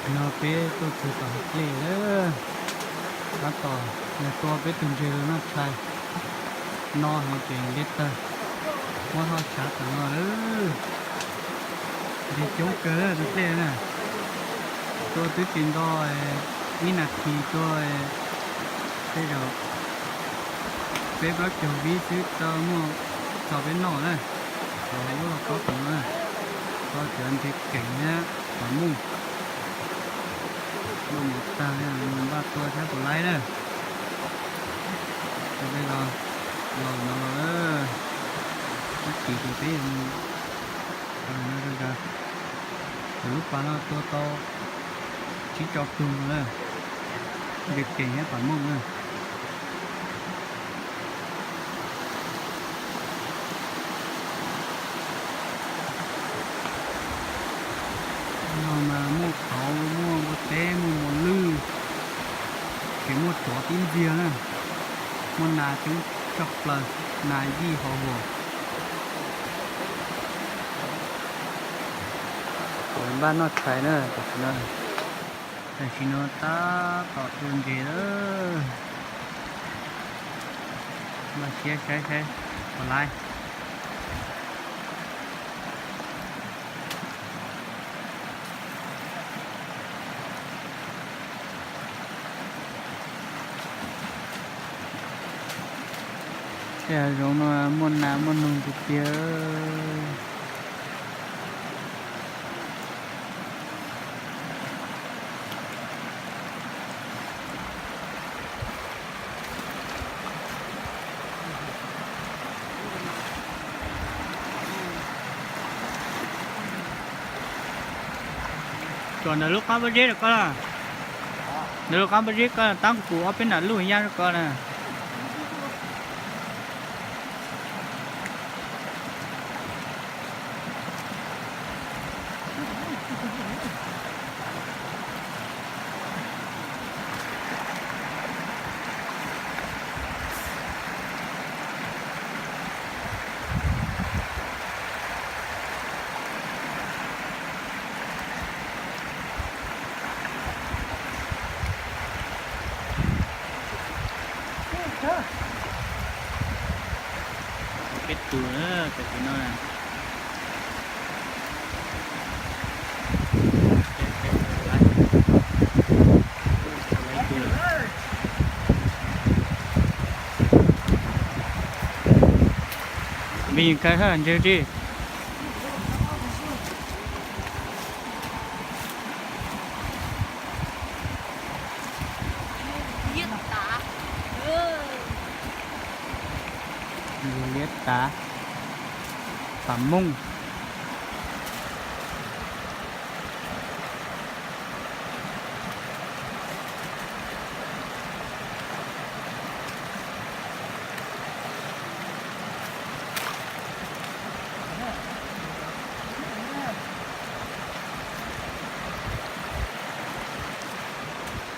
No peb tuaj txog tom dlej lawm, tab tom nws tua peb tus ntses los noj tshais, no heev ces ntiab tawg, muab thauj tshav tom no lawm. Ntses coob kawg tus dlej na, tua twb tsis nto ib nas this tua tej zaum peb plaub caug vib xwb tau muaj txog peb noj na. Los lub los kob tom no na, tau cov ntses keem thiab pam mooj. Muaj mov tag li, npaj tua thiab puas laib na. Ua peb los, los no los, tab sis ces peb yuav mus no rau zaws. Cov lub pas no tua tau tsib rau tug no na, ntses keem thiab pam mooj na. No mas muaj qauv, muaj npua teb, muaj mos lwj, ces muaj tsov tib ntxiag na. Muaj nas coob tshaj plaws, nas yij hov huam. Npaj noj tshais na, tam sim no, tam sim no tab tom tua ntses lawm. Npaj siab saib saib puas laib. Tej hav zoov no muaj nas muaj noog tiag tiag. Tsuas ntawm lub qab pob zeb rau koj na. Ntawm lub qab pob zeb koj tab kuv ob peb nam luj yaj rau koj na. Peb tus na, tam sim no na. Vim kha ntses tsi. Liab tav, pam mooj.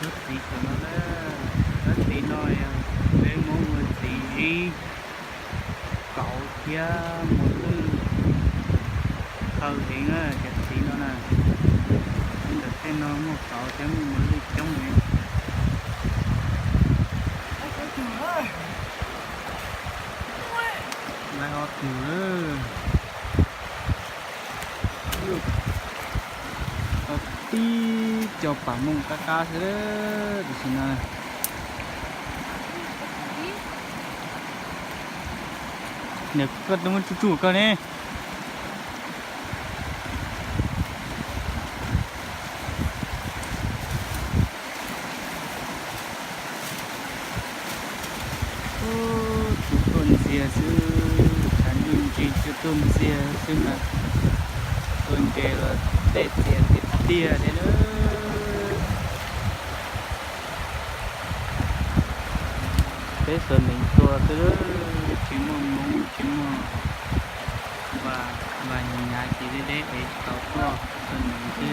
Lub txiv tom no, lub txiv no yog peb Hmoob ua txiv zib kauv thiab mos lwj, khaws heev na cov txiv no na. Ntawm tej no muaj kauv thiab muaj mos lwj coob heev. Lawv ho twg lawm. Tau tib co pam mooj qab qab xwb tam sim no. Niam koj twb muab tsuj tsuj koj ne. Tsuj tuaj ntxiag xwb, tshav ntuj ntsig tsuj tuaj ntxiag xwb mas tua ntses los dej txias tiag tiag li na. Peb xuas neev tua xwb, tsis muaj Hmoob tsis muaj Vaj, Vaj Nyab ces deb deb es tsis tau tuaj, xuas neev xwb.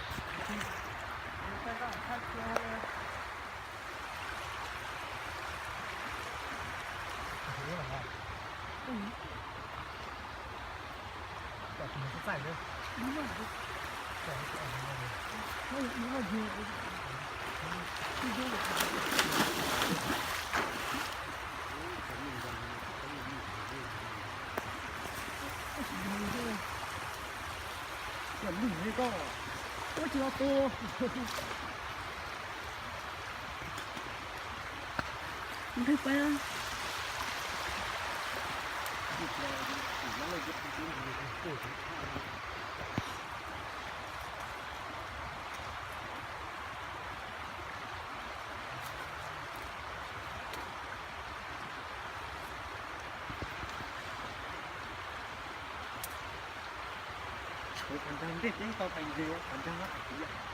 Tshuav qhov nrag ntej teb tau tais ntseg qhov nrag no hais tias.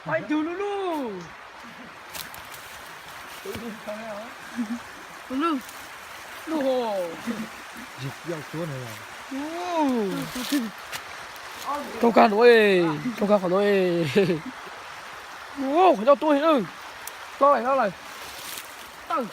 Pais tug lug lug. Lug lug. Kaug kag no, kaug kag qhov no. Qhov ncauj tuab heev, loj lawm, loj lawm. Tawm.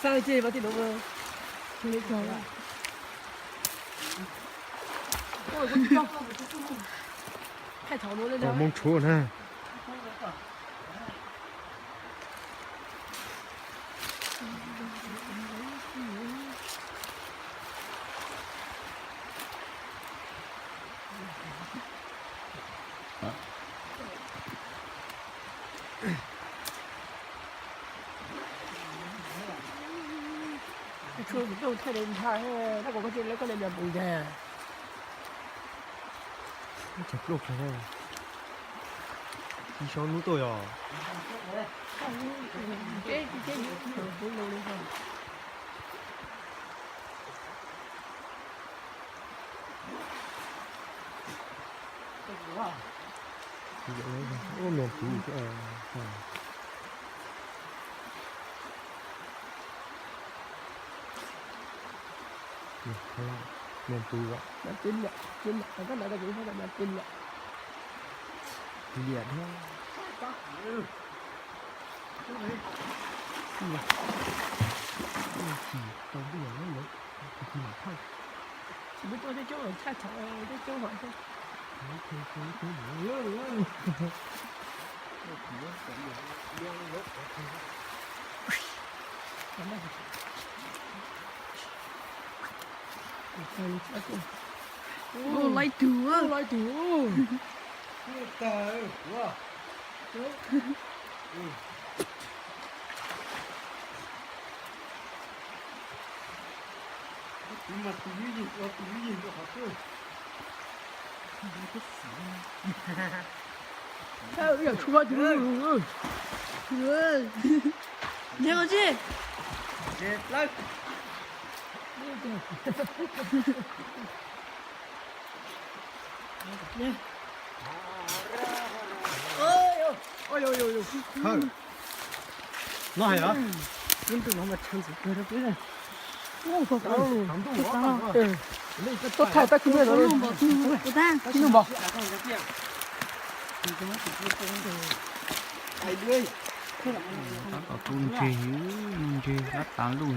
Xaj ces mas tim no mas. Tau Hmoob tshuav na. Tshuav kuv tuaj thaij li ntag, tab kuv koj tsis lawv koj li nrog kuv ntag. Tsaus pluaj kawg na. Ib xyob hnub tuaj yog. Ua niam tus. Niam tus, niam tus, koj ntawd kuv ntawd niam tus. Liam thiab. Tau ntuj lawm, tsis muaj coob, coob tshaj thaum coob hov thiab. Laib tug, laib tug. Ntshe koj tsis. No hais los? Tuaj thaij tab kwv no. Nug npog. Tab tom tu ntses, ntses lab tav luj.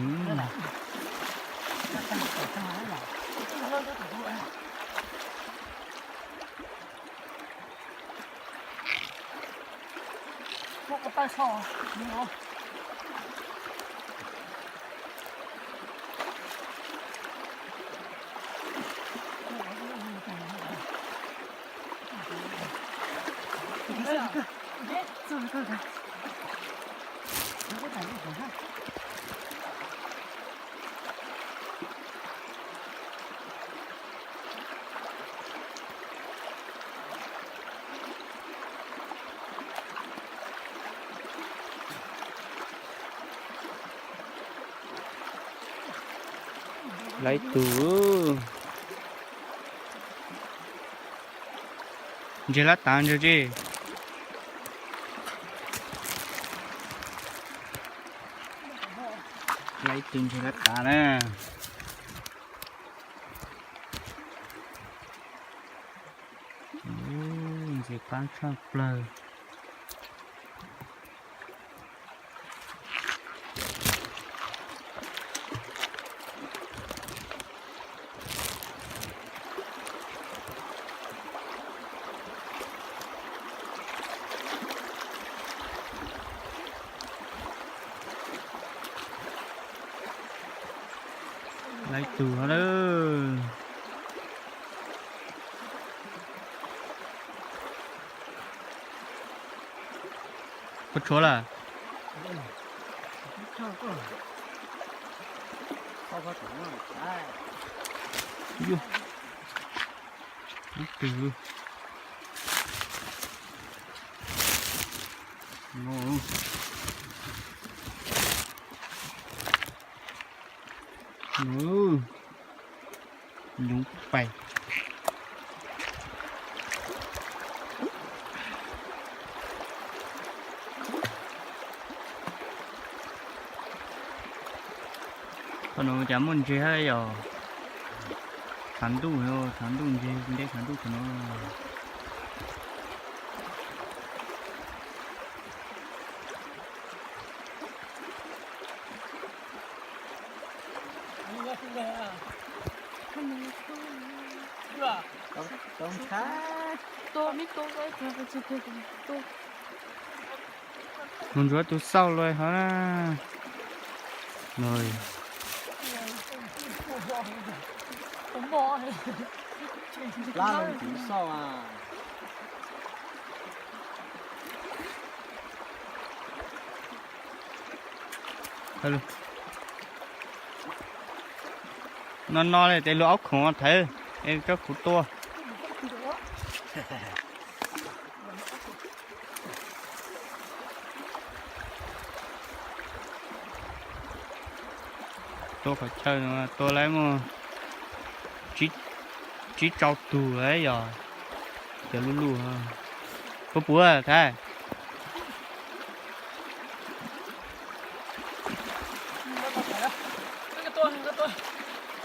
Laib tug. Ntses lab tav ntses tsi. Laib tug ntses lab tav na. Ntses qab tshaj plawg. Laib tug no lawm. Puas tshuav lawm? Ub, twg? No. No. Nyuv pais. No cas muaj ntses hab yom. Tshav ntuj, tshav ntuj ntses nteb tshav ntuj thaum no. Mus ntsuav tus xauj lawm hov na. No no li tes luag aub khoom thawv, es coj kuv tua. Tua qhov chaw no tua lawm muaj tsib rau tug lawm yog, cov luj luj. Puas puv Thaj?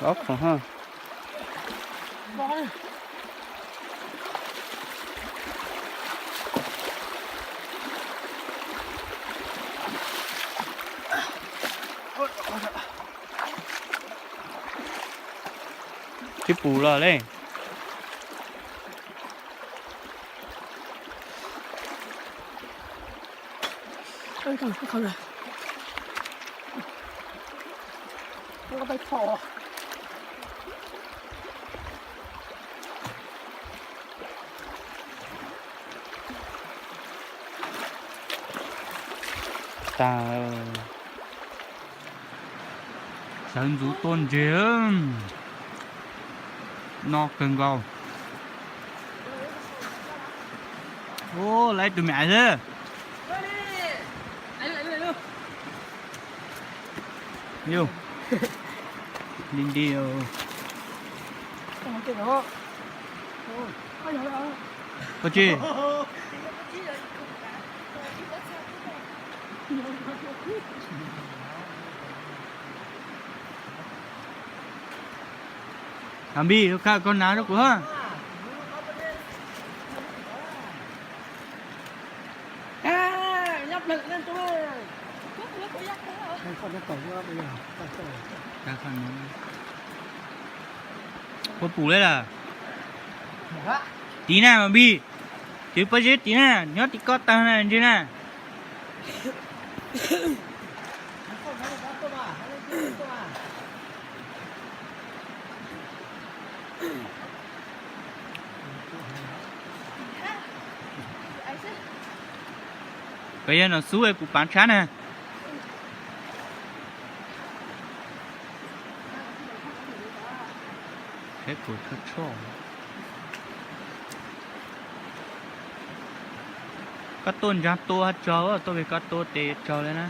Ob khoom hab. Tsis pum los li. Tag. Sawv ntxuv tua ntses, no kawg nkaus. Ua, lawv ib tug me aiv xwb. Yus, nti nti. Koj tsis Npis, koj nas rau kuv hab. Puas pum li lawm? Tiv na mas Npis, tiv pob zeb tiv na, nyob tim koj tag na ntses na. Koj yog nom xub kuv paav tshab na. Koj tuaj ntsaag tua tsaug, tuaj pem koj tua tes tsaug li na.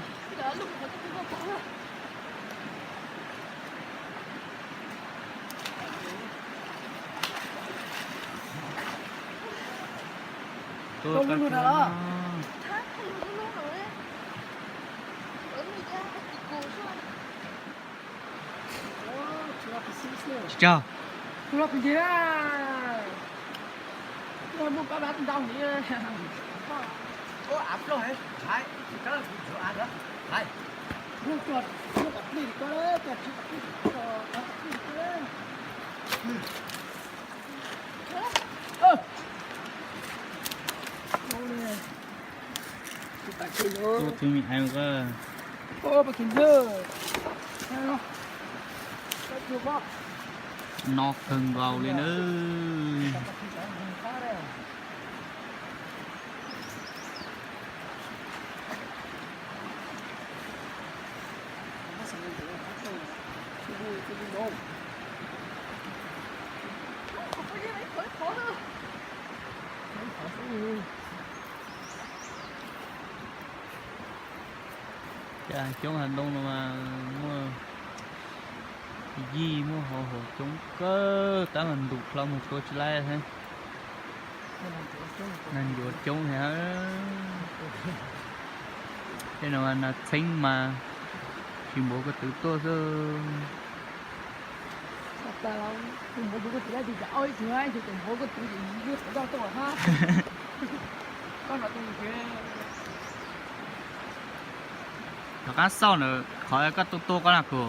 Tua koj tua. Tsis tsaug. Tua tus me aiv ko. No kawg nkaus li na. Cov coob hav ntoo no mas muaj yij muaj hauv hauv coob kawg, tab mas ntum hlo mus tua tsis laib thiab. Nas ncuav coob thiab. Tej no nas txheeb mas Tsis npav koj twv tuaj xwb. Rov qab xauj ntawm qhov koj tuaj tuaj koj na kuv.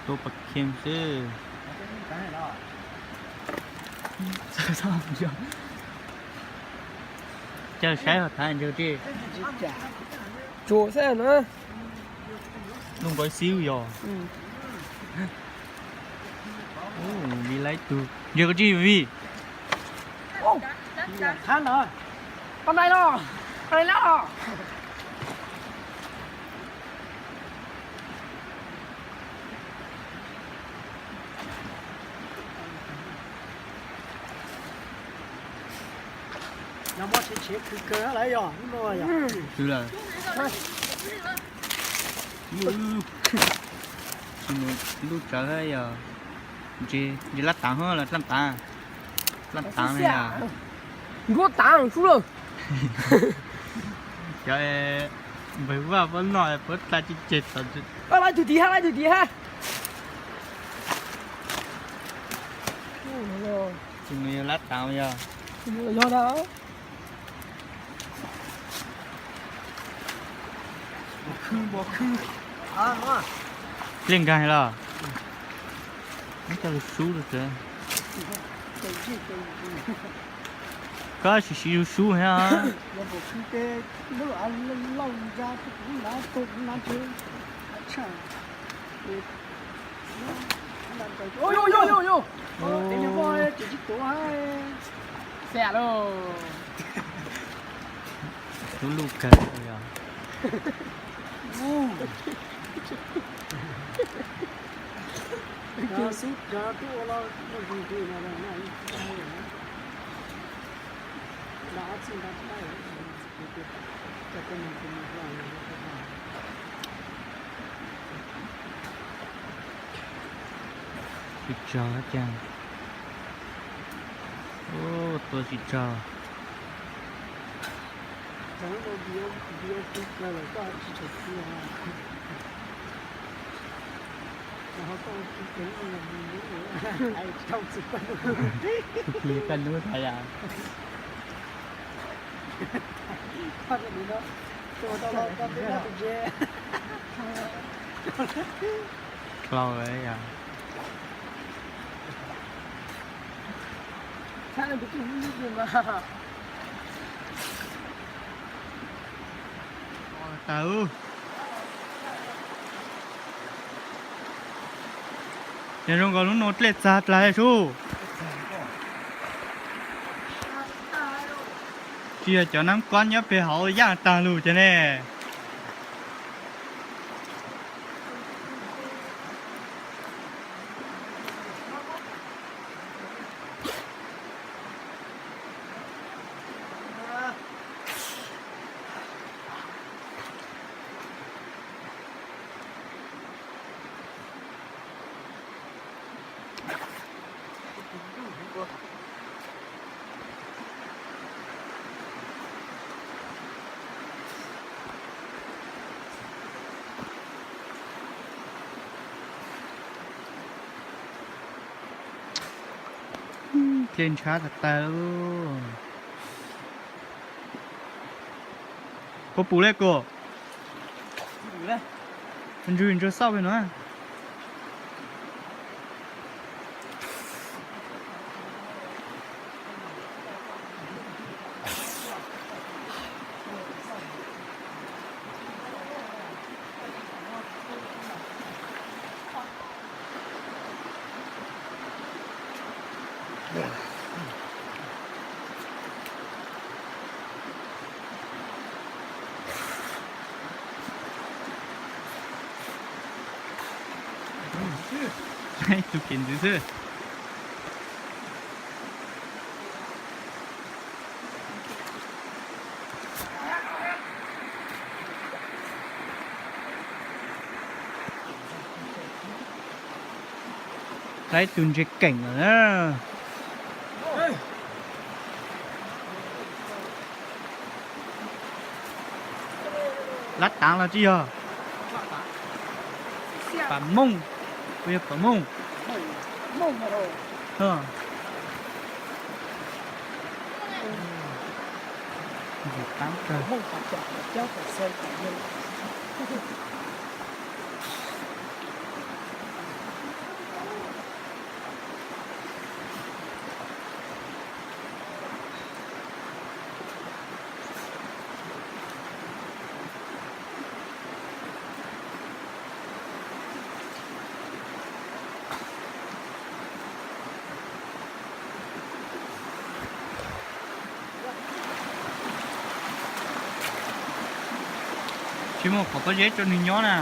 Tuaj pab kheej xwb. Caw saib hov thav ntses tsi. Tsuas xwb na. Lub nqaib xib yog. Vim laib tug ntses koj tsi vim. Qab no, qab no los, qab no los. Yog mob tsheb tsheb khwv kawg lawm yog lub no yog. Khwv lawm. Tsis mus lub tsawv yog. Ntses, ntses lab taav hos los dlaab taav? Dlaab taav no yog. Nruab taav sub lawm. Cov npawg vaj pab noj puab tag tsis ceg tod. Lawv tug tid hab, lawv tug tid hab. Tsis mus yog lab taav yog. Yog na. Pliaj nkaag los? Muab coj lug sub lug txawv. Koj sim siv lug sub hab. Lub lub kawg yog. Tsis tsawg cas. Tua tsis tsawg. Koj nub thav yam. Dlau yam. Tag. Yog zoo nkaus lub no dlej txag dlaag sub. Tsis yog cov naab kob nyob peg hauv yaaj taag lug ces ne. Dlej ntshab tag tag. Puas pum le kuv? Ntswg ntswg xauj pem no. Tus kev ntxwv xwb. Laib tus ntses keem lawm na. Lab taav los tsis yog? Pam mooj, puas yog pam mooj? Ntses taab kawg. Tsis muaj qhov pob zeb rau nws nyob na.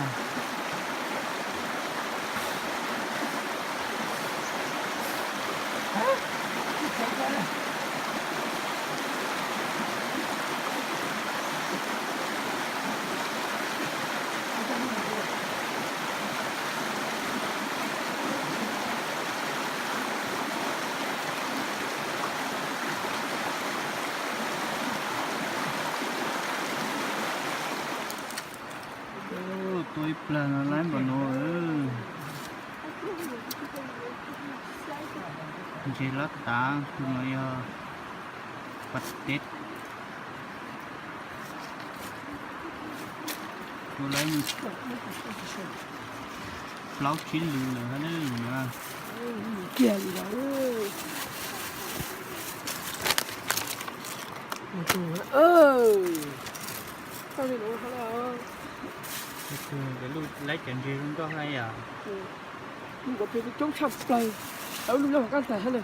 Tua ib plag no laib npaum no. Ntses lab tav, tus no yog pas teb. Tua laib plaub tsib lwm lawm hab na. Laib cov ntses zoo nkauj hab yom. Coob tshaj plaws, lub loj kab ntag hab na.